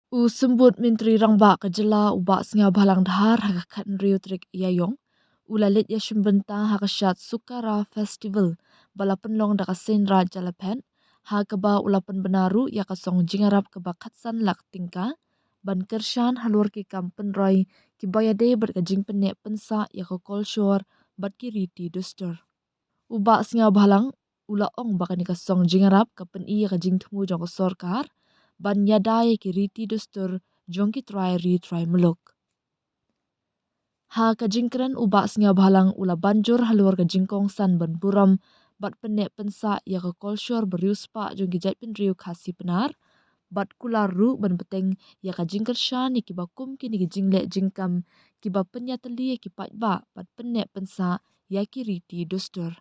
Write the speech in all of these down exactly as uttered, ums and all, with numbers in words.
U Symbud Myntri Rangbah ka jylla u Bah Sniawbhalang Dhar ha ka khathynriew tarik Ïaïong u la leit ïashim bynta ha ka shad Sukara Festival ba la pynlong da ka Seiñ Raij Jaiñtia, ha kaba u la pynbna ruh ïa ka song jingïarap kaba khatsan lak tyngka ban kyrshan halor ki kam pynroi kiba ïadei bad ka jingpynneh pynsah ïa ka kolshor bad ki riti dustur. U Bah Sniawbhalang u la ong ba kane ka song jingïarap ka pyni ïa ka jingthmu jong ka sorkar ban ïada ïa ki riti dustur jong ki trai ri trai muluk. Ha ka jingkren u Bah Sniawbhalang u la ban jur halor ka jingkongsan ban burom bad pynneh pynsah ïa ka kolshor ba riewspah jong ki jaitbynriew Khasi Pnar bad kular ruh ban bteng ïa ka jingkyrshan ïa kiba kum kine ki jingleh jingkam kiba pynïatylli ïa ki paidbah bad pynneh pynsah ïa ki riti dustur.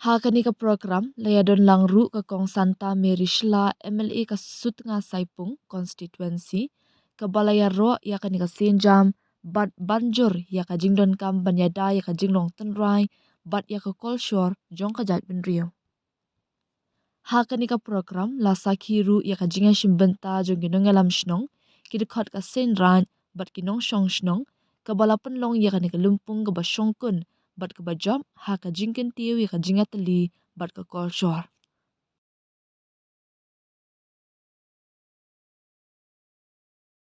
Ha kane ka program la ïadon lang ruh ka Kong Santa Mary Shylla, M L A ka Sutnga Saipung constituency, kaba la ïaroh ïa kane ka sienjam bad ban jur ïa ka jingdonkam ban ïada ïa ka jinglong tynrai bad ïa ka kolshor jong ka jaitbynriew. Ha kane ka program la sakhi ruh ïa ka jingïashim bynta jong ki nongïalam shnong, ki dkhot ka Seiñ Raij bad ki nongshong shnong, kaba la pynlong ïa kane ka lympung kaba shongkun bad kaba jop ha ka jingkyntiew ïa ka jingïatylli bad ka kolshor.